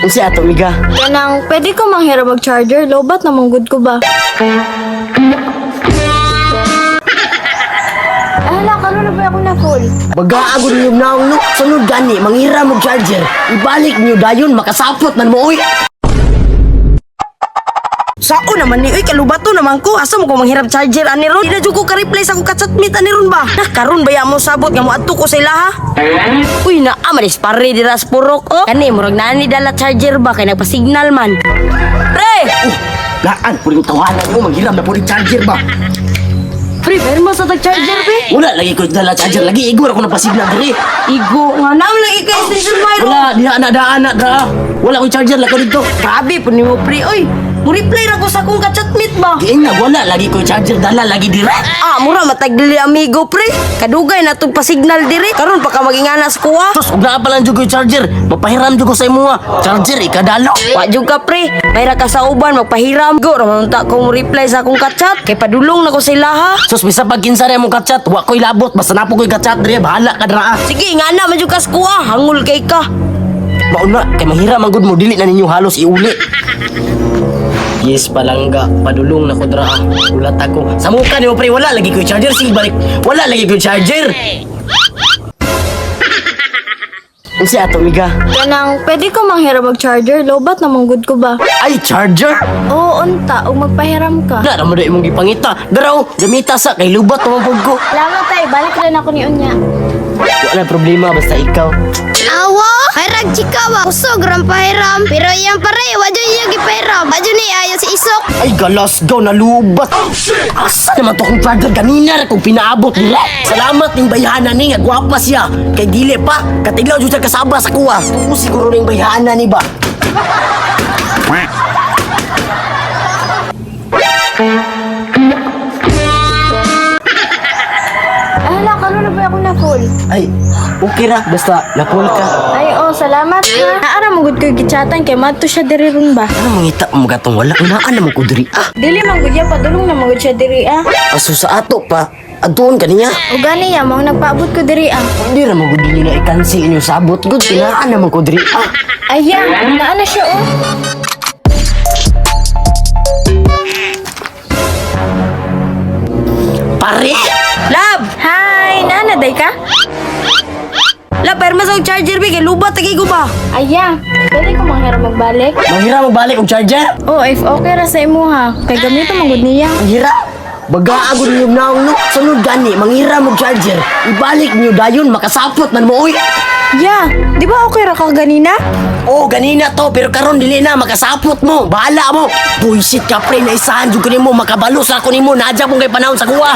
Unsa ato, miga? Kanang, pwede ko manghiram og charger, lobat na manggod ko ba? Ay, hala, karon na ba ako na full? Baga agud niyo naong no. Sunod gani manghiram og charger. Ibalik niyo dayon, makasapot man mo oy. Sao naman ni, uy, kalubato naman ko. Asa mo ko manghiram charger ani ron? Di na jud ko ka-reply sa akong ka-chatmate ani ron ba? Nah, karon baya mo sabot nga moadto ko sa ilaha. Uy, naa man is pare dira sa purok oh. Kani murag naa ni dala charger ba kay nagpa-signal man. Pre! Laan pud yung tawanan mo, manghiram na pud charger ba? Pre, pero sa tag charger be. Wala lagi ko dala charger lagi, igor ako napasignal diri. Igo nga naam lagi kay extension wire. Wala diha na daan na dra. Wala koy charger lagi dito. Grabe po nimo pre, oy. Mo reply ra ko sa akong ka-chatmate ba? Giingna wala lagi ko charger dala lagi dira. Ah, mura matag dili amigo pre. Kadugay na tong pasignal diri. Karon pa ka magingana sa kuha. Sus, og naa pa lang jud ko'y charger. Mapahiram jud ko sa imuha. Charger ikadalo. Wa jud ka pre, mayra ka sa uban magpahiram. Go ra man unta ko mo reply sa akong kachat kay padulong na ko sa ilaha. Sus, bisa pag kinsa na imong kachat, wa ko'y labot basta napo ko'y kachat diri, bahala ka dra. Sige, nga na man jud ka sa kuha, hangol kay ka. Mauna kay mahira man gud mo, dili na ninyo halos iuli. Yes, palangga, padulong na ko dra. Ulat ako. Sa muka nimo pre, wala lagi ko'y charger, sige balik. Wala lagi ko'y charger. Unsa ato, miga? Kanang, pwede ko manghiram og charger, lobat na manggod ko ba? Ay, charger. Oo, unta, og magpahiram ka. Dara mo na imong gipangita. Dara oh, gamita sa kay lubat man pud ko. Salamat ay, balik rin ako ni Unya. Wala problema basta ikaw. Awa, pairag chikawa, kusog ram pahiram. Pero iyang pare, wadyo niya gipahiram. Wadyo ni ayo si Isok. Ay, galas gaw, nalubat. Asa naman to akong charger ganina ra kung pinaabot nila. Salamat ning bayhana ni nga gwapa siya. Kay dili pa, katiglaw jud siya kasaba sa kuha. Oo, siguro ning bayhana ni ba. Ay, hala, karon na ba ako na full? Ay, okay ra basta napul ka. Ay, oh, salamat ha. Naara mo gud ko'y gichatan kay madto siya diri ron ba? Ano mangita mo gatong wala? Unaan naman ko diri ah. Dili man gud ya padulong na man gud siya diri ah. Aso sa ato pa, adtuon kaniya. O gani ya mao nagpaabot ko diri ah. Hindi ra mo gud ninyo na i-cancel inyong sabot gud. Kinaan naman ko diri ah. Aya, naa na siya oh. Pare! Love, Hi, naa na day ka? love, pero sa charger be kay lubat lagi ko ba? Aya, pwede ko manghiram magbalik? Manghira mo balik og charger. Oh, if okay ra sa imuha, kay gamito man gud niya. Manghira. Baga agud niyo naong no. Sunod gani manghira mo charger. Ibalik niyo dayon, makasapot man mo oy. Ya, di ba okay ra ka ganina? Oh, ganina to, pero karon dili na makasapot mo. Bahala mo. Buisit ka pre, naisahan jud ko nimo, makabalo sa ako nimo, naadya kong kay panahon sa kuha.